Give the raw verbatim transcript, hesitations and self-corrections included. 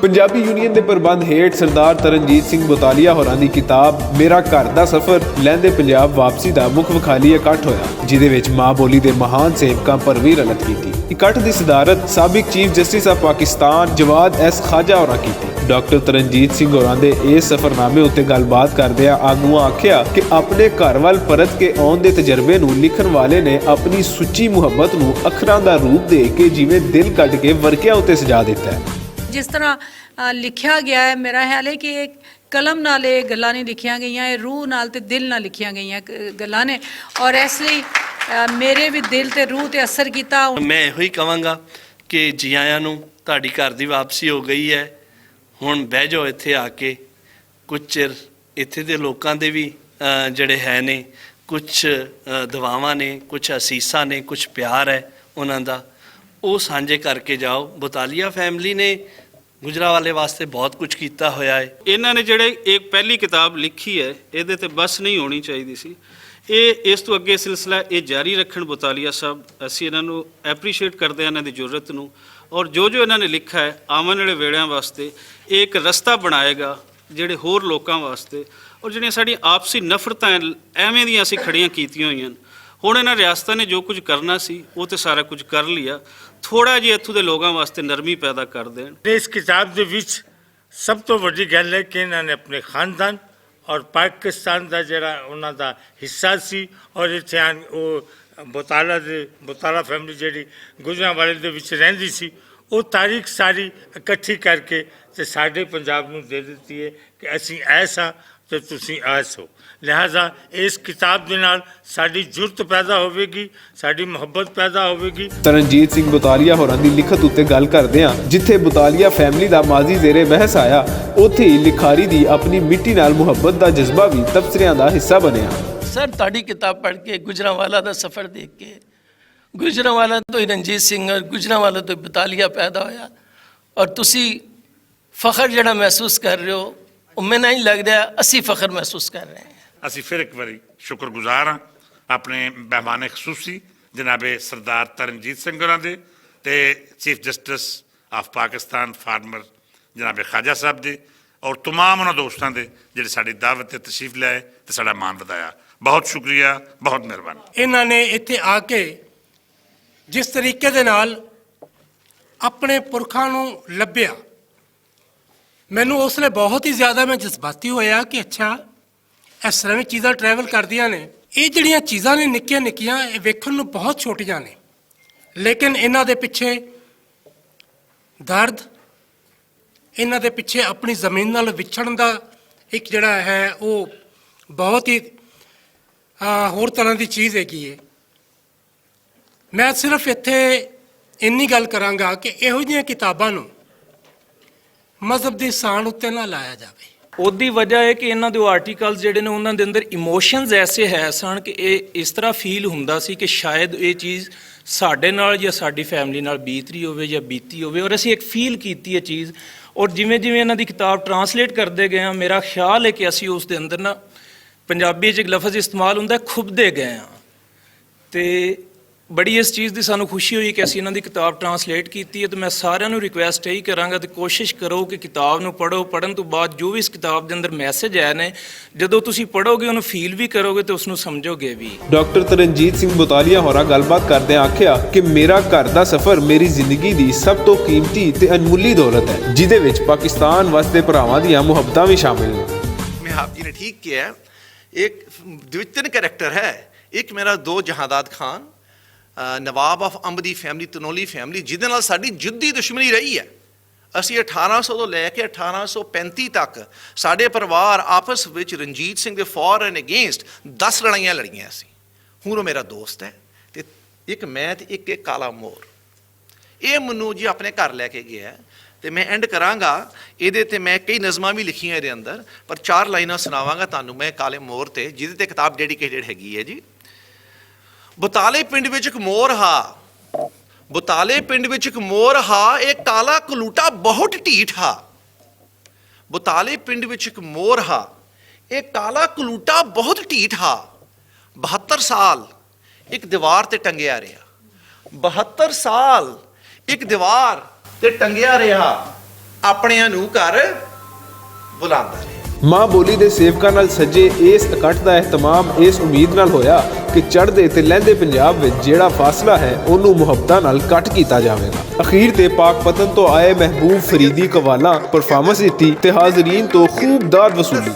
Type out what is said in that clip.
پنجابی یونین دے پربند ہیٹ سردار ترنجیت سنگھ بوتالیا ہوراں دی کتاب میرا گھر دا سفر لہندے پنجاب واپسی دا مکھ وکھالی اکٹھ ہویا، جدے وچ ماں بولی دے مہان سیوکاں پروی رلت کیتی۔ اکٹھ دی صدارت سابق چیف جسٹس آف پاکستان جواد ایس خواجہ ہوراں کیتی۔ ڈاکٹر ترنجیت سنگھ ہوراں دے اے سفرنامے اتے گل بات کردیاں آگواں آکھیا کہ اپنے گھر ول پرت کے آن دے تجربے نوں لکھن والے نے اپنی سچی محبت نوں اکھراں دا روپ دے کے جیویں دل کڈ کے ورکیاں اتے سجا دیتا ہے۔ جس طرح لکھیا گیا ہے، میرا خیال ہے کہ قلم نال اے گلاں نئیں لکھیاں گئیاں، اے روح نال تے دل نال لکھیاں گئیاں گلاں نے۔ اور اس لئی میرے وی دل تے روح تے اثر کیتا۔ میں ایہو ہی کہواں گا کہ جیاں نوں تہاڈی گھر دی واپسی ہو گئی ہے۔ ہن بہجو اتھے آ کے کچھ چر اتھے دے لوکاں دے وی جیہڑے ہے نے کچھ دعاواں نے، کچھ اسیساں نے، کچھ پیار ہے انہاں دا، او سانجھے کر کے جاؤ۔ بوتالیا فیملی نے گجرا والے واسطے بہت کچھ کیتا ہویا ہے۔ انہاں نے جیہڑے ایک پہلی کتاب لکھی ہے، ایہدے تے بس نئیں ہونی چاہیدی سی۔ ایہہ اس توں اگے سلسلہ ایہہ جاری رکھن بوتالیا صاحب، اسی انہاں نوں ایپریشیٹ کردے ہاں انہاں دی جرات نوں۔ اور جو جو انہاں نے لکھا ہے آون والے ویڑیاں واسطے ایک رستہ بنائے گا، جیہڑے ہور لوکاں واسطے اور جیہڑیاں ساڈیاں آپسی نفرتاں ایویں دیاں اسی کھڑیاں کیتیاں ہوئیاں۔ ہن انہاں ریاستاں نے جو کچھ کرنا سی او تے سارا کچھ کر لیا۔ تھوڑا جیہا اتھوں دے لوگاں واسطے نرمی پیدا کر دین۔ اس کتاب دے وچ سب توں وڈی گل ہے کہ انہاں نے اپنے خاندان اور پاکستان دا جڑا انہاں دا حصہ سی اور اتھے آن او بوتالا دے بوتالا فیملی جڑی گجرانوالے دے وچ رہندی سی، او تاریخ ساری اکٹھی کر کے تے ساڈے پنجاب نوں دے دتی ہے کہ اسی ایسا تے تسی ایس ہو۔ لہذا اس کتاب دے نال ساڈی جرت پیدا ہووے گی، ساڈی محبت پیدا ہووے گی۔ ترنجیت سنگھ بوتالیا ہوراں دی لکھت اُتے گل کردیاں، جتھے بوتالیا فیملی دا ماضی زیر بحث آیا، اوتھے ہی لکھاری دی اپنی مٹی نال محبت دا جذبہ وی تبصریاں دا حصہ بنیا۔ سر، تہاڈی کتاب پڑھ کے، گجرانوالہ دا سفر دیکھ کے، گجرانوالہ تو ہی رنجیت سنگھ اور گجرانوالہ تو ہی بوتالیا پیدا ہویا، اور تسی فخر جڑا محسوس کر رہے ہو، او میں نہیں لگ رہا، اسی فخر محسوس کر رہے ہیں۔ اسی پھر ایک واری شکر گزار ہاں اپنے مہمان خصوصی جناب سردار ترنجیت سنگھ ہوراں دے تے چیف جسٹس آف پاکستان فارمر جناب خواجہ صاحب دے اور تمام انہاں دوستاں دے جڑے ساڈی دعوت تے تشریف لے آئے تے ساڈا مان ودایا۔ بہت شکریہ، بہت مہربانی۔ انہاں نے اتھے آ کے جس طریقے دے نال اپنے پرکھاں نوں لبھیا، مینوں اس لئے بہت ہی زیادہ میں جذباتی ہویا کہ اچھا، اس طرح وی چیزاں ٹریول کردیاں نے۔ اے جڑیاں چیزاں نے نکیاں نکیاں، اے ویکھن نوں بہت چھوٹیاں نے، لیکن انہاں دے پچھے درد، انہاں دے پچھے اپنی زمین نال وچھڑن دا ایک جڑا ہے، او بہت ہی، آ، ہور طرح دی چیز ہے کہ یہ میں صرف اتھے اینی گل کراں گا کہ ایہو جیاں کتاباں نوں مذہب دی سان اُتے نہ لایا جاوے۔ اوہدی وجہ ہے کہ انہاں دے آرٹیکلز جڑے نے انہاں دے اندر ایموشنز ایسے ہے سن کہ ایہہ اس طرح فیل ہوندا سی کہ شاید ایہہ چیز ساڈے نال یا ساڈی فیملی نال بیت رہی ہووے یا بیتی ہووے، اور اسی ایک فیل کیتی ایہہ چیز۔ اور جیویں جیویں انہاں دی کتاب ٹرانسلیٹ کردے گئے ہاں، میرا خیال ہے کہ اسی اس دے اندر نا پنجابی وچ ایک لفظ استعمال ہوندا ہے، کھبدے گئے ہاں۔ تے بڑی اس چیز دی سانوں خوشی ہوئی کہ اسی انہاں دی کتاب ٹرانسلیٹ کیتی ہے۔ تے میں ساریاں نوں ریکویسٹ ایہی کراں گا تے کوشش کرو کہ کتاب نوں پڑھو، پڑھن توں بعد جو وی اس کتاب دے اندر میسج آئے نے، جدوں تسی پڑھو گے، انہوں فیل وی کرو گے تے اس نوں سمجھو گے وی۔ ڈاکٹر ترنجیت سنگھ بوتالیا ہوراں گل بات کردیاں آکھیا کہ میرا گھر دا سفر میری زندگی دی سب توں قیمتی تے انمولی دولت ہے، جدے وچ پاکستان وسدے بھراواں دیاں محبتاں وی شامل نے۔ میں آپ جی نے ٹھیک کہیا ہے۔ ایک دو تین کریکٹر ہے، ایک میرا دو جہانداد خان، آ، نواب آف امبدی فیملی، تنولی فیملی، جدے نال ساڈی جدی دشمنی رہی ہے۔ اسی اٹھارہ سو تو لے کے اٹھارہ سو پینتی تک ساڈے پروار آپس وچ رنجیت سنگھ دے فور اینڈ اگینسٹ دس لڑائیاں لڑیاں سی۔ ہن او میرا دوست ہے، تے ایک میں تے ایک ایک کالا مور۔ اے منو جی اپنے گھر لے کے گیا ہے۔ تے میں اینڈ کراں گا، ایہدے تے میں کئی نظماں وی لکھیاں ایہدے اندر، پر چار لائناں سناواں گا تانوں میں کالے مور تے، جیہدے تے کتاب ڈیڈیکیٹڈ ہیگی ہے جی۔ بتالے پنڈ وچ اک مور ہا۔ بتالے پنڈ وچ اک مور ہا، اے کالا کلوٹا بہت ٹھیٹ ہا۔ بتالے پنڈ وچ اک مور ہا، اے کالا کلوٹا بہت ٹھیٹ ہا۔ بہتر سال اک دیوار تے ٹنگیا رہیا۔ بہتر سال اک دیوار تے ٹنگیا رہیا۔ اپنیاں نوں گھر بلاندا رہیا۔ ماں بولی دے سیوکاں نال سجے اس اکٹھ دا اہتمام اس امید نال ہویا کہ چڑھدے تے لہندے پنجاب وچ جیڑا فاصلہ ہے، اونوں محبتاں نال کٹ کیتا جاوے گا۔ اخیر تے پاک پتن تو آئے محبوب فریدی قوالاں پرفارمنس دتی تے حاضرین تو خوب داد وصولی۔